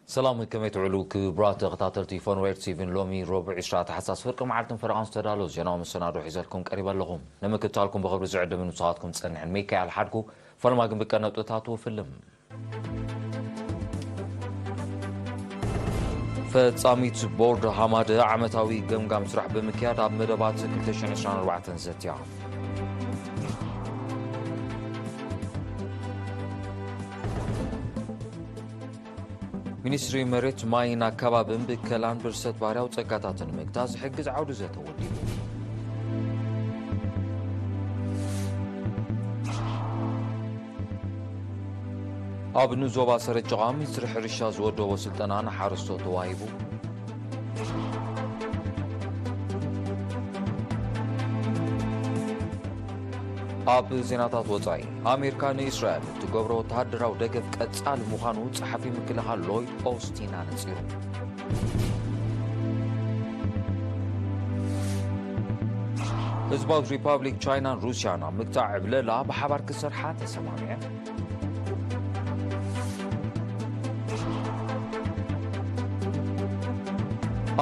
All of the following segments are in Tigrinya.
ሰላም፣ ከመይ ትውዕሉ ክቡራት ተኸታተልቲ ፎን ዌር ቲቪን? ሎሚ ረቡዕ ዕስራ ታሕሳስ ፍርቂ መዓልትን ፈረቓን ዝተዳለወ ዜናዊ መሰናዶ ሒዘልኩም ቀሪበ ኣለኹ። ንምክትታልኩም ብኽብሪ ዝዕድምን ምሳኻትኩም ዝጸንሕን ሚካኤል ሓድጉ። ፈለማ ግን ብቀነጥታቱ ፍልም። ፈጻሚት ቦርድ ሃማደ ዓመታዊ ገምጋም ስራሕ ብምክያድ ኣብ መደባት ክልተ ሽሕን ዕስራን ኣርባዕተን ዘትያ። ሚኒስትሪ መሬት፣ ማይን ኣከባብን ብከላን ብርሰት ባህርያዊ ጸጋታትን ንምግታእ ዝሕግዝ ዓውዲ ዘተ ወዲቡ። ኣብ ንዞባ ሰረጭቓ ሚኒስትሪ ሕርሻ ዝወደቦ ስልጠና ንሓረስቶት ተዋሂቡ። ኣብ ዜናታት ወጻኢ፣ ኣሜሪካ ንእስራኤል እትገብሮ ወተሃደራዊ ደገፍ ቀጻሊ ምዃኑ ጸሓፊ ምክልኻል ሎይድ ኦስቲን ኣነጺሩ። ህዝባዊት ሪፓብሊክ ቻይናን ሩስያን ኣብ ምግታእ ዕብለላ ብሓባር ክሰርሓ ተሰማሚዐን።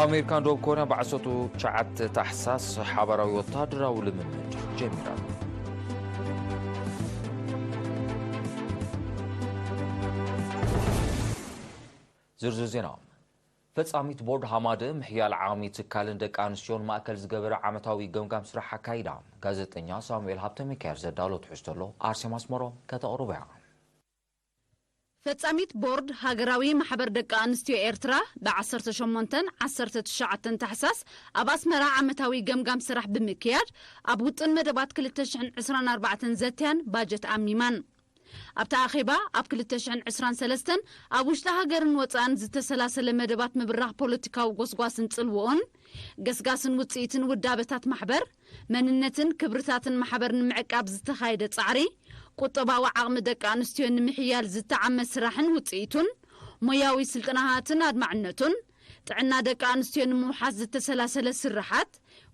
ኣሜሪካን ደቡብ ኮርያን ብዓሰርተ ትሽዓተ ታሕሳስ ሓባራዊ ወታደራዊ ልምምድ ጀሚረን። ዝርዝር ዜና። ፈጻሚት ቦርድ ሃማደ ምሕያል ዓቕሚ ትካልን ደቂ ኣንስትዮን ማእከል ዝገበረ ዓመታዊ ገምጋም ስራሕ ኣካይዳ። ጋዜጠኛ ሳሙኤል ሃብተ ሚካኤል ዘዳሎ ትሕዝቶ ኣሎ። ኣርሴማ ኣስመሮም ከተቕርቦ እያ። ፈጻሚት ቦርድ ሃገራዊ ማሕበር ደቂ ኣንስትዮ ኤርትራ ብ ዓሰርተ ሸሞንተን ዓሰርተ ትሽዓተን ታሕሳስ ኣብ ኣስመራ ዓመታዊ ገምጋም ስራሕ ብምክያድ፣ ኣብ ውጥን መደባት ክልተ ሽሕን ዕስራን ኣርባዕተን ዘትያን ባጀት ኣሚማን። ኣብቲ ኣኼባ፣ ኣብ ክልተ ሽሕን ዕስራን ሰለስተን ኣብ ውሽጢ ሃገርን ወጻእን ዝተሰላሰለ መደባት ምብራኽ ፖለቲካዊ ጎስጓስን ጽልውኡን፣ ገስጋስን ውጽኢትን ውዳበታት ማሕበር፣ መንነትን ክብርታትን ማሕበር ንምዕቃብ ዝተኻየደ ጻዕሪ፣ ቁጠባዊ ዓቕሚ ደቂ ኣንስትዮ ንምሕያል ዝተዓመ ስራሕን ውጽኢቱን፣ ሞያዊ ስልጠናታትን ኣድማዕነቱን፣ ጥዕና ደቂ ኣንስትዮ ንምውሓስ ዝተሰላሰለ ስርሓት፣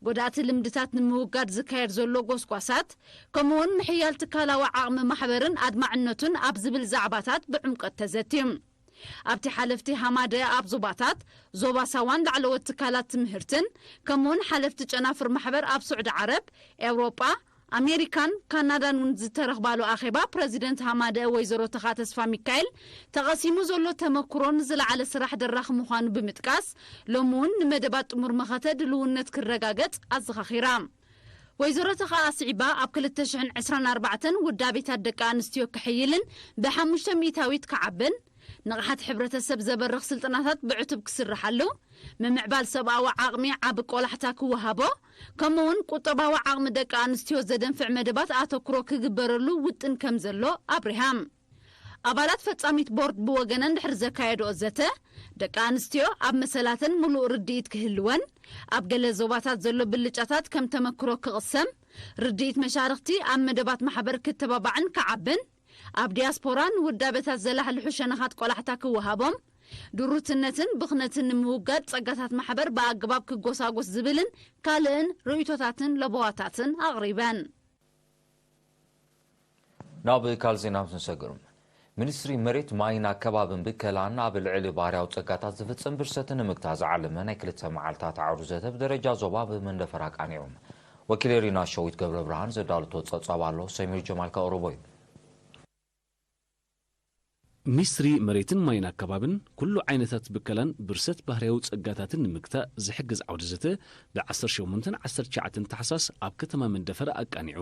ጎዳእቲ ልምድታት ንምውጋድ ዝካየድ ዘሎ ጎስጓሳት፣ ከምኡውን ምሕያል ትካላዊ ዓቕሚ ማሕበርን ኣድማዕነቱን ኣብ ዝብል ዛዕባታት ብዕምቆት ተዘትዩ። ኣብቲ ሓለፍቲ ሃማደ ኣብ ዞባታት፣ ዞባ ሳዋን ላዕለዎት ትካላት ትምህርትን፣ ከምኡውን ሓለፍቲ ጨናፍር ማሕበር ኣብ ስዑዲ ዓረብ፣ ኤውሮጳ፣ ኣሜሪካን ካናዳን እውን ዝተረኽባሉ ኣኼባ፣ ፕረዚደንት ሃማደ ወይዘሮ ተኻ ተስፋ ሚካኤል፣ ተቐሲሙ ዘሎ ተመክሮ ንዝለዓለ ስራሕ ደራኺ ምዃኑ ብምጥቃስ፣ ሎሚ እውን ንመደባት ጥሙር መኸተ ድልውነት ክረጋገጽ ኣዘኻኺራ። ወይዘሮ ተኻ ኣስዒባ፣ ኣብ ክልተ ሽሕን ዕስራን ኣርባዕተን ውዳቤታት ደቂ ኣንስትዮ ክሕይልን ብሓሙሽተ ሚእታዊት ክዓብን፣ ንቕሓት ሕብረተሰብ ዘበርኽ ስልጠናታት ብዕቱብ ክስርሓሉ፣ ምምዕባል ሰብኣዊ ዓቕሚ ዓቢ ቆላሕታ ክወሃቦ፣ ከምኡውን ቁጠባዊ ዓቕሚ ደቂ ኣንስትዮ ዘደንፍዕ መደባት ኣተኩሮ ክግበረሉ ውጥን ከም ዘሎ ኣብሪሃ። ኣባላት ፈጻሚት ቦርድ ብወገነን ድሕሪ ዘካየድኦ ዘተ፣ ደቂ ኣንስትዮ ኣብ መሰላተን ምሉእ ርድኢት ክህልወን፣ ኣብ ገለ ዞባታት ዘሎ ብልጫታት ከም ተመክሮ ክቕሰም፣ ርድኢት መሻርኽቲ ኣብ መደባት ማሕበር ክተባባዕን ክዓብን፣ ኣብ ዲያስፖራ ንውዳበታት ዘላሕልሑ ሸነኻት ቆላሕታ ክወሃቦም፣ ድሩትነትን ብኽነትን ንምውጋድ ጸጋታት ማሕበር ብኣገባብ ክጎሳጎስ ዝብልን ካልእን ርእይቶታትን ለበዋታትን ኣቕሪበን። ናብ ካልእ ዜና ምስ ንሰግር፣ ሚኒስትሪ መሬት፣ ማይን ኣከባብን ብከላን ኣብ ልዕሊ ባህርያዊ ጸጋታት ዝፍጸም ብርሰት ንምግታእ ዝዓለመ ናይ ክልተ መዓልታት ዓውዲ ዘተ ብደረጃ ዞባ ብመንደፈራ ኣቃኒዑ። ወኪለይ ሪና ሸዊት ገብረ ብርሃን ዘዳለቶ ጸብጻብ ኣሎ፣ ሰሚር ጀማል ከቕርቦ እዩ። ሚኒስትሪ መሬትን ማይን ኣከባብን ኩሉ ዓይነታት ብከላን ብርሰት ባህርያዊ ጸጋታትን ንምግታእ ዝሕግዝ ዓውዲ ዘተ ብ ዓሰርተ ሸሞንተን ዓሰርተ ትሽዓተን ታሕሳስ ኣብ ከተማ መንደፈራ ኣቃኒዑ።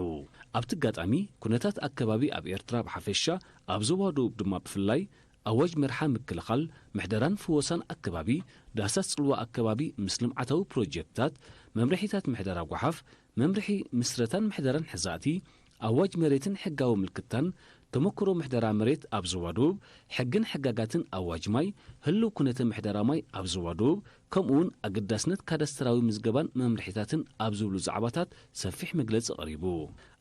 ኣብቲ ኣጋጣሚ፣ ኩነታት ኣከባቢ ኣብ ኤርትራ ብሓፈሻ፣ ኣብ ዞባ ደቡብ ድማ ብፍላይ፣ ኣዋጅ መርሓ ምክልኻል፣ ምሕደራን ፍወሳን ኣከባቢ፣ ዳህሳስ ጽልዋ ኣከባቢ ምስ ልምዓታዊ ፕሮጀክትታት፣ መምርሒታት ምሕደራ ጓሓፍ፣ መምርሒ ምስረታን ምሕደራን ሕዛእቲ፣ ኣዋጅ መሬትን ሕጋዊ ምልክታን፣ ተመክሮ ምሕደራ መሬት ኣብ ዞባ ደቡብ፣ ሕግን ሕጋጋትን ኣዋጅ ማይ፣ ህልው ኩነተ ምሕደራ ማይ ኣብ ዞባ ደቡብ፣ ከምኡውን ኣገዳስነት ካዳስተራዊ ምዝገባን መምርሒታትን ኣብ ዝብሉ ዛዕባታት ሰፊሕ መግለጺ ቀሪቡ።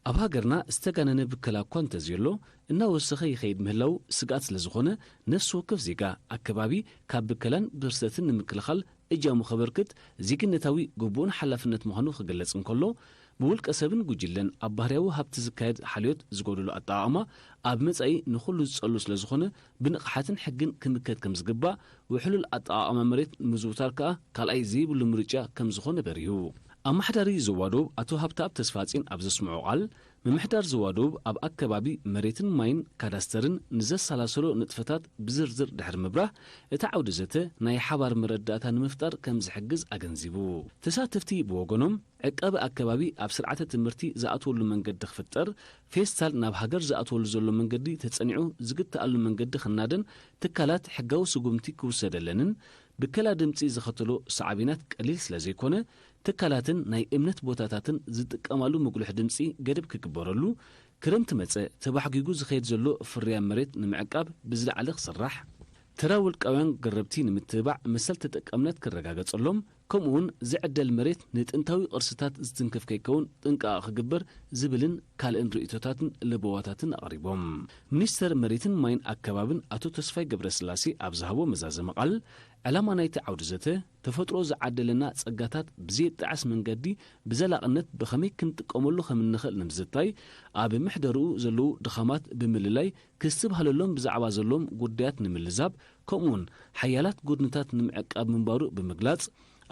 ኣብ ሃገርና ዝተጋነነ ብከላ እኳ እንተዘየሎ፣ እናወሰኸ ይኸይድ ምህላው ስግኣት ስለ ዝኾነ፣ ነፍሲ ወከፍ ዜጋ ኣከባቢ ካብ ብከላን ብርሰትን ንምክልኻል እጃሙ ከበርክት ዜግነታዊ ግቡእን ሓላፍነት ምዃኑ ክገልጽ እንከሎ፣ ብውልቀ ሰብን ጉጅለን ኣብ ባህርያዊ ሃብቲ ዝካየድ ሓልዮት ዝጎደሎ ኣጠቓቕማ ኣብ መጻኢ ንኹሉ ዝጸሉ ስለ ዝኾነ፣ ብንቕሓትን ሕግን ክምከት ከም ዝግባእ፣ ውሕሉል ኣጠቓቕማ መሬት ምዝውታር ከኣ ካልኣይ ዘይብሉ ምርጫ ከም ዝኾነ በሪሁ። ኣመሓዳሪ ዞባ ደቡብ ኣቶ ሃብተኣብ ተስፋጽዮን ኣብ ዘስምዖ ቃል፣ ምምሕዳር ዞባ ደቡብ ኣብ ኣከባቢ መሬትን ማይን፣ ካዳስተርን ንዘሰላሰሎ ንጥፈታት ብዝርዝር ድሕሪ ምብራህ፣ እቲ ዓውዲ ዘተ ናይ ሓባር መረዳእታ ንምፍጣር ከም ዝሕግዝ ኣገንዚቡ። ተሳተፍቲ ብወገኖም፣ ዕቃበ ኣከባቢ ኣብ ስርዓተ ትምህርቲ ዝኣትወሉ መንገዲ ክፍጠር፣ ፌስታል ናብ ሃገር ዝኣትወሉ ዘሎ መንገዲ ተጸኒዑ ዝግተኣሉ መንገዲ ክናደን፣ ትካላት ሕጋዊ ስጉምቲ ክውሰደለንን፣ ብከላ ድምጺ ዝኸተሎ ሳዕቤናት ቀሊል ስለ ዘይኮነ፣ ትካላትን ናይ እምነት ቦታታትን ዝጥቀማሉ ምጉልሕ ድምጺ ገደብ ክግበረሉ፣ ክረምቲ መጸ ተባሕጒጉ ዝኸይድ ዘሎ ፍርያም መሬት ንምዕቃብ ብዝለዓለ ክስራሕ፣ ተራ ውልቃውያን ገረብቲ ንምትብባዕ መሰል ተጠቃምነት ክረጋገጸሎም፣ ከምኡውን ዝዕደል መሬት ንጥንታዊ ቅርስታት ዝትንክፍ ከይከውን ጥንቃቐ ክግበር ዝብልን ካልእን ርእይቶታትን ለበዋታትን ኣቕሪቦም። ሚኒስተር መሬትን ማይን ኣከባብን ኣቶ ተስፋይ ገብረስላሴ ኣብ ዝሃቦ መዛዘሚ ቃል፣ ዕላማ ናይቲ ዓውዲ ዘተ፣ ተፈጥሮ ዝዓደለና ጸጋታት ብዘየጣዕስ መንገዲ ብዘላቕነት ብኸመይ ክንጥቀመሉ ከም እንኽእል ንምዝታይ፣ ኣብ ምሕደርኡ ዘለዉ ድኻማት ብምልላይ፣ ክስትብሃለሎም ብዛዕባ ዘለዎም ጉዳያት ንምልዛብ፣ ከምኡውን ሓያላት ጎድንታት ንምዕቃብ ምንባሩ ብምግላጽ፣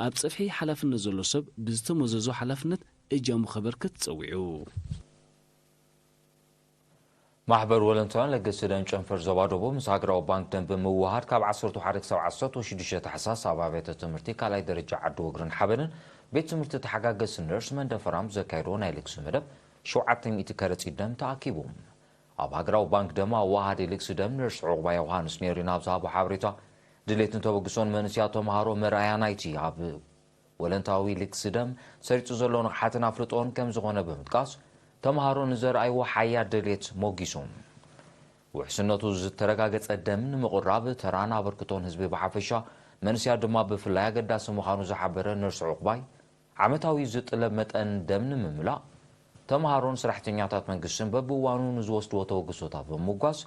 ኣብ ጽፍሒ ሓላፍነት ዘሎ ሰብ ብዝተመዘዞ ሓላፍነት እጃሙ ከበርክት ጸዊዑ። ማሕበር ወለንታውያን ለገስቲ ደም ጨንፈር ዞባ ደቡብ ምስ ሃገራዊ ባንክ ደም ብምውሃድ፣ ካብ ዓሰርተ ሓደ ክሳብ ዓሰርተ ሽዱሽተ ታሕሳስ ኣብ ኣብያተ ትምህርቲ ካልኣይ ደረጃ ዓዲ ወግርን ሓበንን ቤት ትምህርቲ ተሓጋገዝቲ ነርስ መንደፈራም ዘካየድዎ ናይ ልግሲ መደብ፣ ሸውዓተ ሚእቲ ከረጺት ደም ተኣኪቡ። ኣብ ሃገራዊ ባንክ ደም ኣወሃሃዲ ልግሲ ደም ነርስ ዑቕባ ዮሃንስ ኔሪን ኣብ ዝሃቦ ሓበሬታ፣ ድሌትን ተበግሶን መንእሰያት ተምሃሮ መርኣያ ናይቲ ኣብ ወለንታዊ ልግሲ ደም ሰሪጹ ዘሎ ንቕሓትን ኣፍልጦን ከም ዝኾነ ብምጥቃስ፣ ተምሃሮ ንዘርኣይዎ ሓያል ድሌት ሞጊሱ። ውሕስነቱ ዝተረጋገጸ ደም ንምቕራብ ተራን ኣበርክቶን ህዝቢ ብሓፈሻ፣ መንእሰያት ድማ ብፍላይ ኣገዳሲ ምዃኑ ዝሓበረ ነርስ ዑቕባይ፣ ዓመታዊ ዝጥለብ መጠን ደም ንምምላእ፣ ተምሃሮን ሰራሕተኛታት መንግስትን በብእዋኑ ንዝወስድዎ ተበግሶታት ብምምጓስ፣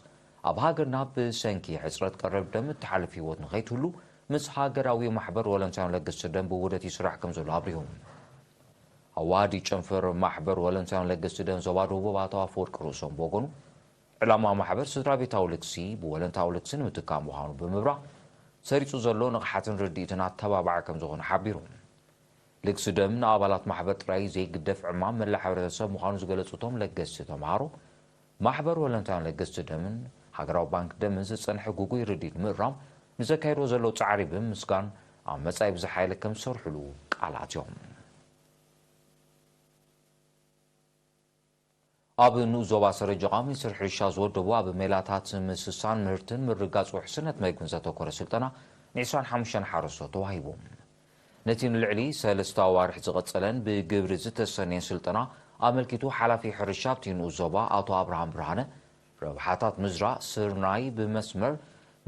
ኣብ ሃገርና ብሰንኪ ሕጽረት ቀረብ ደም እትሓልፍ ህይወት ንኸይትህሉ፣ ምስ ሃገራዊ ማሕበር ወለንታውያን ለገስቲ ደም ብውህደት ይስራሕ ከም ዘሎ ኣብሪሁ። ኣዋሃዲ ጨንፈር ማሕበር ወለንታውያን ለገስቲ ደም ዞባ ደቡብ ኣቶ ኣፈወርቂ ርእሶም ብወገኑ፣ ዕላማ ማሕበር ስድራ ቤታዊ ልግሲ ብወለንታዊ ልግሲ ንምትካእ ምዃኑ ብምብራህ፣ ሰሪጹ ዘሎ ንቕሓትን ርድኢትን ኣተባባዒ ከም ዝኾነ ሓቢሩ። ልግሲ ደም ንኣባላት ማሕበር ጥራይ ዘይግደፍ ዕማም መላእ ሕብረተሰብ ምዃኑ ዝገለጹ እቶም ለገስቲ ተምሃሮ፣ ማሕበር ወለንታውያን ለገስቲ ደምን ሃገራዊ ባንክ ደምን ዝጸንሐ ግጉይ ርድኢት ምእራም ንዘካየድዎ ዘለዉ ጻዕሪ ብምምስጋን፣ ኣብ መጻኢ ብዝሓየለ ከም ዝሰርሕሉ ቃል ኣትዮም። ኣብ ንኡስ ዞባ ሰረጀቓ ሚኒስትሪ ሕርሻ ዝወደቡ ኣብ ሜላታት ምስሳን ምህርትን ምርጋጽ ውሕስነት መግብን ዘተኮረ ስልጠና ንዕስራን ሓሙሽተን ሓረስቶት ተዋሂቡ። ነቲ ንልዕሊ ሰለስተ ኣዋርሕ ዝቐጸለን ብግብሪ ዝተሰነየን ስልጠና ኣመልኪቱ ሓላፊ ሕርሻ ኣብቲ ንኡስ ዞባ ኣቶ ኣብርሃም ብርሃነ፣ ረብሓታት ምዝራእ ስርናይ ብመስመር፣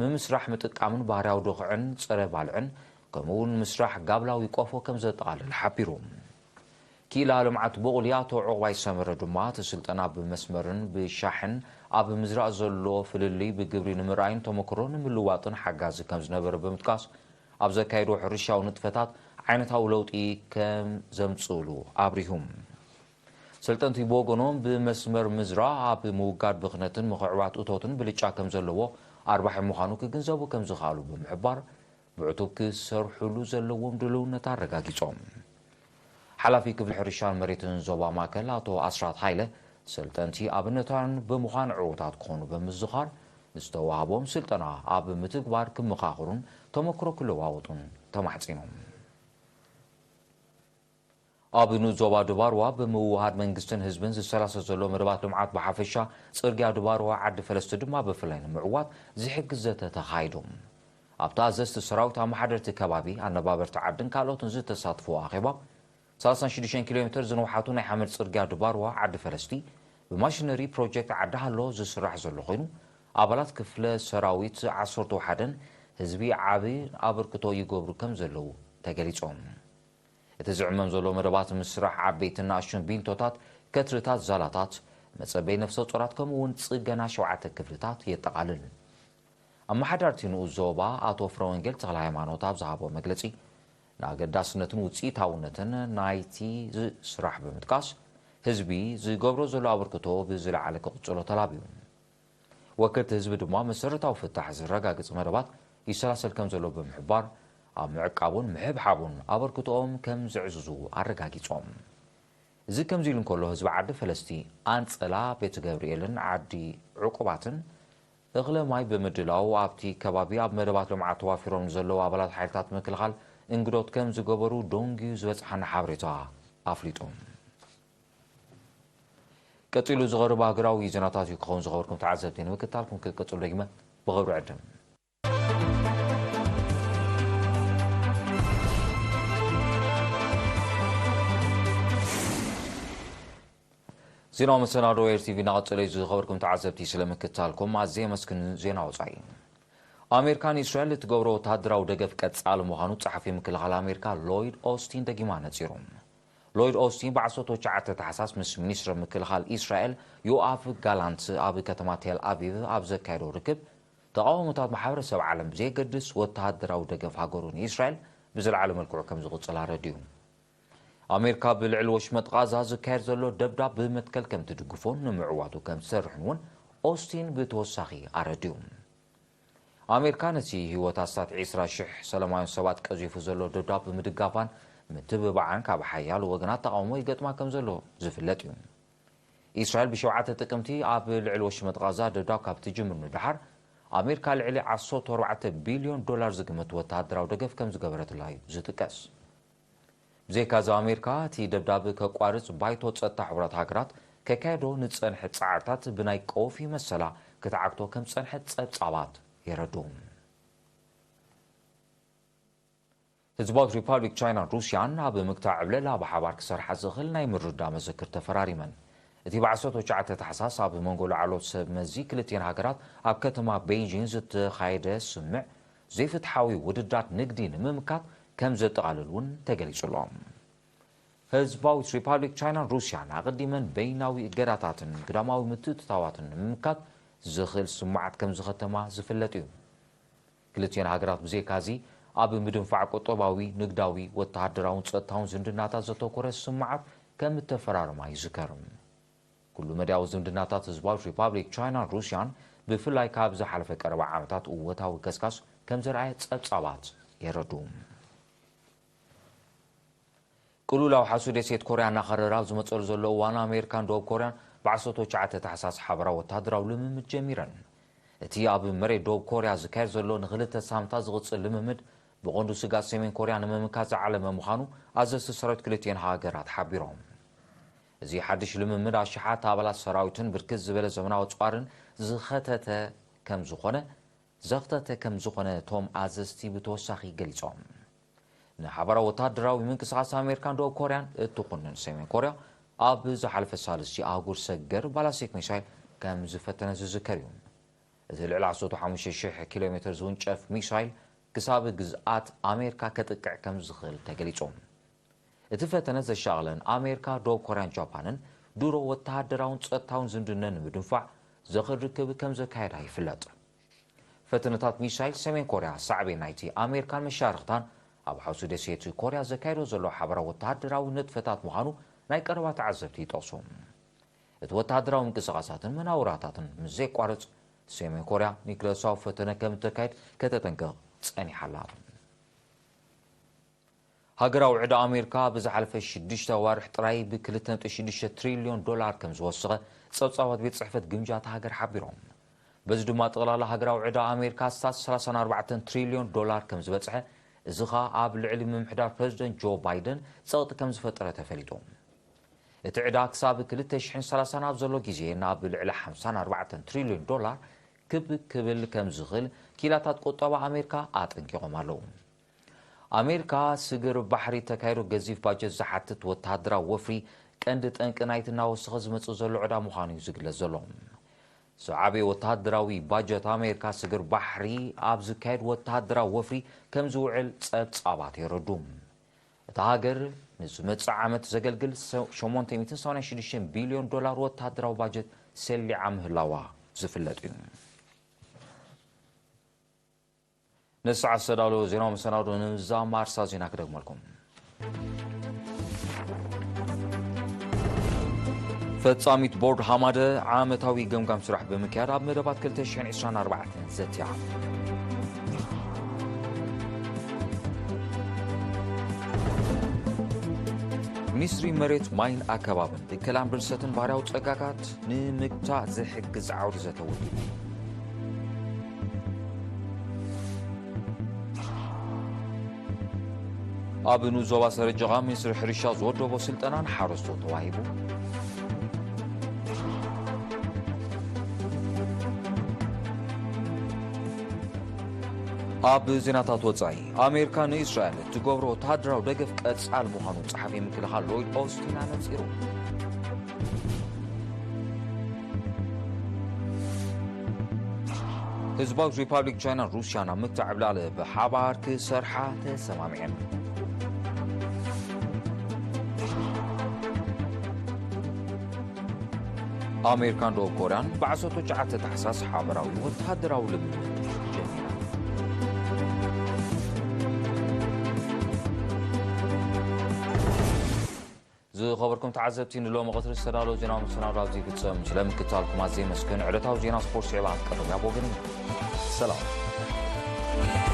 ምምስራሕ ምጥቃምን ባህርያዊ ድኹዕን ጸረ ባልዕን፣ ከምኡውን ምስራሕ ጋብላዊ ቆፎ ከም ዘጠቓልል ሓቢሩ። ክኢላ ልምዓት ቡቕሊ ኣቶ ዑቕባይ ሰመረ ድማ፣ እቲ ስልጠና ብመስመርን ብሻሕን ኣብ ምዝራእ ዘሎ ፍልልይ ብግብሪ ንምርኣይን ተመክሮ ንምልዋጥን ሓጋዚ ከም ዝነበረ ብምጥቃስ፣ ኣብ ዘካየድዎ ሕርሻዊ ንጥፈታት ዓይነታዊ ለውጢ ከም ዘምጽእሉ ኣብሪሁ። ሰልጠንቲ ብወገኖም፣ ብመስመር ምዝራእ ኣብ ምውጋድ ብኽነትን ምኽዕባት እቶትን ብልጫ ከም ዘለዎ ኣርባሒ ምዃኑ ክግንዘቡ ከም ዝኸኣሉ ብምሕባር፣ ብዕቱብ ክሰርሑሉ ዘለዎም ድልውነት ኣረጋጊጾም። ሓላፊ ክፍሊ ሕርሻን መሬትን ዞባ ማእከል ኣቶ ኣስራት ሃይለ፣ ሰልጠንቲ ኣብነታውያን ብምዃን ዕዉታት ክኾኑ ብምዝኻር፣ ዝተዋህቦም ስልጠና ኣብ ምትግባር ክመኻኽሩን ተመክሮ ክለዋወጡን ተማሕጺኖም። ኣብ ንኡስ ዞባ ድባርዋ ብምውሃድ መንግስትን ህዝብን ዝሰላሰል ዘሎ መደባት ልምዓት ብሓፈሻ፣ ጽርግያ ድባርዋ ዓዲ ፈለስቲ ድማ ብፍላይ ንምዕዋት ዝሕግዝ ዘተ ተኻይዱ። ኣብቲ ኣዘዝቲ ሰራዊት፣ ኣመሓደርቲ ከባቢ፣ ኣነባበርቲ ዓድን ካልኦትን ዝተሳትፍዎ ኣኼባ፣ ሰላሳን ሽዱሽተን ኪሎ ሜትር ዝንውሓቱ ናይ ሓመድ ጽርግያ ድባርዋ ዓዲ ፈለስቲ ብማሽነሪ ፕሮጀክት ዓዲ ሃሎ ዝስራሕ ዘሎ ኮይኑ፣ ኣባላት ክፍለ ሰራዊት ዓሰርተ ሓደን ህዝቢ ዓቢ ኣበርክቶ ይገብሩ ከም ዘለዉ ተገሊጾም። እቲ ዝዕመም ዘሎ መደባት ምስራሕ ዓበይትን ንኣሽቱን ቢንቶታት፣ ከትርታት፣ ዛላታት፣ መጸበይ ነፍሰ ጡራት ከምኡ እውን ጽገና ሸውዓተ ክፍልታት የጠቓልል። ኣመሓዳርቲ ንኡስ ዞባ ኣቶ ፍረወንጌል ተኽለ ሃይማኖት ኣብ ዝሃቦ መግለጺ፣ ንኣገዳስነትን ውጽኢታውነትን ናይቲ ስራሕ ብምጥቃስ፣ ህዝቢ ዝገብሮ ዘሎ ኣበርክቶ ብዝለዓለ ክቕጽሎ ተላብዩ። ወከልቲ ህዝቢ ድማ መሰረታዊ ፍታሕ ዝረጋግጽ መደባት ይሰላሰል ከም ዘሎ ብምሕባር፣ ኣብ ምዕቃቡን ምሕብሓቡን ኣበርክቶኦም ከም ዘዕዝዙ ኣረጋጊጾም። እዚ ከምዚ ኢሉ እንከሎ፣ ህዝቢ ዓዲ ፈለስቲ፣ ኣንጸላ፣ ቤተ ገብርኤልን ዓዲ ዕቁባትን እኽለ ማይ ብምድላው ኣብቲ ከባቢ ኣብ መደባት ልምዓት ተዋፊሮም ንዘለዉ ኣባላት ሓይልታት ምክልኻል እንግዶት ከም ዝገበሩ ዶንጊዩ ዝበጽሓና ሓበሬታ ኣፍሊጡ። ቀጺሉ ዝቐርብ ሃገራዊ ዜናታት እዩ ክኸውን። ዝኸበርኩም ተዓዘብቲ፣ ንምክትታልኩም ክቅጽሉ ደጊመ ብኽብሪ ዕድም። ዜናዊ መሰናዶ ኤር ቲቪ እናቐጸለ እዩ። ዝኸበርኩም ተዓዘብቲ፣ ስለ ምክትታልኩም ኣዝየ የመስግን። ዜና ወጻኢ። ኣሜሪካ ንእስራኤል እትገብሮ ወተሃደራዊ ደገፍ ቀጻሊ ምዃኑ ጸሓፊ ምክልኻል ኣሜሪካ ሎይድ ኦስቲን ደጊማ ነጺሩ። ሎይድ ኦስቲን ብ ዓሰርተ ትሽዓተ ታሕሳስ ምስ ሚኒስትር ምክልኻል እስራኤል ዮኣፍ ጋላንት ኣብ ከተማ ቴል ኣቪቭ ኣብ ዘካየዶ ርክብ፣ ተቓውሞታት ማሕበረሰብ ዓለም ብዘየገድስ ወተሃደራዊ ደገፍ ሃገሩ ንእስራኤል ብዝለዓለ መልክዑ ከም ዝቕጽል ኣረድዩ። ኣሜሪካ ብልዕሊ ወሽመጥ ቓዛ ዝካየድ ዘሎ ደብዳብ ብመትከል ከም ትድግፎን ንምዕዋቱ ከም ትሰርሕን እውን ኦስቲን ብተወሳኺ ኣረድዩ። ኣሜሪካ ነቲ ህይወት ኣስታት ዕስራ ሽሕ ሰላማውያን ሰባት ቀዚፉ ዘሎ ደብዳብ ብምድጋፋን ምትብባዓን ካብ ሓያሎ ወገናት ተቓውሞ ይገጥማ ከም ዘሎ ዝፍለጥ እዩ። እስራኤል ብሸውዓተ ጥቅምቲ ኣብ ልዕሊ ወሽመጥ ቓዛ ደብዳብ ካብ ትጅምር ንደሓር፣ ኣሜሪካ ልዕሊ ዓሰርተ ኣርባዕተ ቢልዮን ዶላር ዝግመት ወተሃደራዊ ደገፍ ከም ዝገበረትላ እዩ ዝጥቀስ። ብዘይካዚ ኣሜሪካ እቲ ደብዳብ ከቋርጽ ባይቶ ጸጥታ ሕቡራት ሃገራት ከካየዶ ንጸንሐ ጻዕርታት ብናይ ቀውፊ መሰላ ክትዓግቶ ከም ዝጸንሐት ጸብጻባት የረድኡ። ህዝባዊት ሪፓብሊክ ቻይናን ሩስያን ኣብ ምግታእ ዕብለላ ብሓባር ክሰርሓ ዝኽእል ናይ ምርድዳእ መዘክር ተፈራሪመን። እቲ ብ ዓሰርተ ትሽዓተ ታሕሳስ ኣብ መንጎ ላዕሎት ሰብ መዚ ክልቲኤን ሃገራት ኣብ ከተማ ቤይጂን ዝተኻየደ ስምምዕ፣ ዘይፍትሓዊ ውድዳት ንግዲ ንምምካት ከም ዘጠቓልል እውን ተገሊጹ ኣሎ። ህዝባዊት ሪፓብሊክ ቻይናን ሩስያን ኣቐዲመን በይናዊ እገዳታትን ግዳማዊ ምትእትታዋትን ንምምካት ዝኽእል ስምምዓት ከም ዝኸተማ ዝፍለጥ እዩ። ክልቲኤን ሃገራት ብዘይካዚ ኣብ ምድንፋዕ ቁጠባዊ፣ ንግዳዊ፣ ወተሃደራውን ጸጥታውን ዝምድናታት ዘተኮረ ስምምዓት ከም እተፈራረማ ይዝከር። ኩሉ መዳያዊ ዝምድናታት ህዝባዊት ሪፓብሊክ ቻይናን ሩስያን ብፍላይ ካብ ዝሓለፈ ቀረባ ዓመታት እወታዊ ከስካስ ከም ዘርኣየ ጸብጻባት የረድኡ። ቅሉላው ሓሱ ደሴት ኮርያ እናኸረረ ኣብ ዝመጸሉ ዘሎ እዋን ኣሜሪካን ደቡብ ኮርያን ብ ዓሰርተ ትሽዓተ ታሕሳስ ሓበራዊ ወተሃደራዊ ልምምድ ጀሚረን። እቲ ኣብ መሬት ደቡብ ኮርያ ዝካየድ ዘሎ ንኽልተ ሳምንታት ዝቕጽል ልምምድ ብቐንዱ ስግኣት ሰሜን ኮርያ ንምምካት ዝዓለመ ምዃኑ ኣዘዝቲ ሰራዊት ክልቲኤን ሃገራት ሓቢሮም። እዚ ሓድሽ ልምምድ ኣሽሓት ኣባላት ሰራዊትን ብርክት ዝበለ ዘመናዊ ኣጽዋርን ዝኸተተ ከም ዝኾነ ዘኽተተ ከም ዝኾነ እቶም ኣዘዝቲ ብተወሳኺ ገሊጾም። ንሓባራዊ ወተሃደራዊ ምንቅስቓስ ኣሜሪካን ደቡብ ኮርያን እትኹንን ሰሜን ኮርያ ኣብ ዝሓለፈ ሳልስቲ ኣህጉር ሰገር ባላስቲክ ሚሳይል ከም ዝፈተነ ዝዝከር እዩ። እቲ ልዕሊ ዓሰርተ ሓሙሽተ ሽሕ ኪሎ ሜትር ዝውንጨፍ ሚሳይል ክሳብ ግዝኣት ኣሜሪካ ከጥቅዕ ከም ዝኽእል ተገሊጹ። እቲ ፈተነ ዘሻቕለን ኣሜሪካ፣ ደቡብ ኮርያን ጃፓንን ድሮ ወተሃደራውን ጸጥታውን ዝምድነን ንምድንፋዕ ዘኽል ርክብ ከም ዘካየዳ ይፍለጥ። ፈተነታት ሚሳይል ሰሜን ኮርያ ሳዕቤን ናይቲ ኣሜሪካን መሻርኽታን ኣብ ሓውሲ ደሴት ኮርያ ዘካየዶ ዘሎ ሓበራዊ ወተሃደራዊ ንጥፈታት ምዃኑ ናይ ቀረባ ተዓዘብቲ ይጠቕሱ። እቲ ወተሃደራዊ ምንቅስቓሳትን መናውራታትን ምስ ዘየቋርጽ፣ ሰሜን ኮርያ ኒክለሳዊ ፈተነ ከም እተካይድ ከተጠንቅቕ ጸኒሓ ኣላ። ሃገራዊ ዕዳ ኣሜሪካ ብዝሓለፈ ሽዱሽተ ኣዋርሕ ጥራይ ብ ክልተ ነጥቢ ሽዱሽተ ትሪልዮን ዶላር ከም ዝወሰኸ ጸብጻባት ቤት ጽሕፈት ግምጃ እታ ሃገር ሓቢሮም። በዚ ድማ ጠቕላላ ሃገራዊ ዕዳ ኣሜሪካ ኣስታት ሰላሳን ኣርባዕተን ትሪልዮን ዶላር ከም ዝበጽሐ፣ እዚ ኸኣ ኣብ ልዕሊ ምምሕዳር ፕረዚደንት ጆ ባይደን ጸቕጢ ከም ዝፈጠረ ተፈሊጡ። እቲ ዕዳ ክሳብ ክልተ ሽሕን ሰላሳን ኣብ ዘሎ ግዜ ናብ ልዕሊ ሓምሳን ኣርባዕተን ትሪልዮን ዶላር ክብ ክብል ከም ዝኽእል ኪላታት ቁጠባ ኣሜሪካ ኣጠንቂቖም ኣለዉ። ኣሜሪካ ስግር ባሕሪ ተካይዶ ገዚፍ ባጀት ዝሓትት ወተሃደራዊ ወፍሪ ቀንዲ ጠንቂ ናይቲ እናወሰኸ ዝመጽእ ዘሎ ዕዳ ምዃኑ እዩ ዝግለጽ ዘሎ። ዝዓበየ ወተሃደራዊ ባጀት ኣሜሪካ ስግር ባሕሪ ኣብ ዝካየድ ወተሃደራዊ ወፍሪ ከም ዝውዕል ጸብጻባት የረዱ። እታ ሃገር ንዝመጽእ ዓመት ዘገልግል ሸሞንተ ሚእትን ሰማንያን ሽዱሽተን ቢልዮን ዶላር ወተሃደራዊ ባጀት ሰሊዓ ምህላዋ ዝፍለጥ እዩ። ንሰዓት ዝተዳለወ ዜናዊ መሰናዶ ንምዛም ኣርሳ ዜና ክደግመልኩም። ፈጻሚት ቦርድ ሃማደ ዓመታዊ ገምጋም ስራሕ ብምክያድ ኣብ መደባት ክልተ ሽሕን ዕስራን ኣርባዕተን ዘትያ። ሚኒስትሪ መሬት፣ ማይን ኣከባብን ብከላን ብርሰትን ባህርያዊ ጸጋታት ንምግታእ ዝሕግዝ ዓውዲ ዘተ ወዲቡ። ኣብ ንኡስ ዞባ ሰረጀቓ ሚኒስትሪ ሕርሻ ዝወደቦ ስልጠና ንሓረስቶት ተዋሂቡ። ኣብ ዜናታት ወጻኢ፣ ኣሜሪካ ንእስራኤል እትገብሮ ወተሃደራዊ ደገፍ ቀጻል ምዃኑ ጸሓፊ ምክልኻል ሎይድ ኦስቲን ኣነጺሩ። ህዝባዊት ሪፓብሊክ ቻይናን ሩስያን ኣብ ምክታዕ ዕብላለ ብሓባር ክሰርሓ ተሰማሚዐን። ኣሜሪካን ደቡብ ኮርያን ብዓሰርተ ትሽዓተ ታሕሳስ ሓበራዊ ወተሃደራዊ ልምምድ ጀሚራ። ዝኸበርኩም ተዓዘብቲ፣ ንሎሚ ቀትሪ ዝተዳለወ ዜናዊ መሰናዶ ኣብዚ ይፍጸም። ስለምክትታልኩም ኣዝየ የመስግን። ዕለታዊ ዜና ስፖርት ስዒባ ክቀርብ ኣብ ወገን እዩ። ሰላም።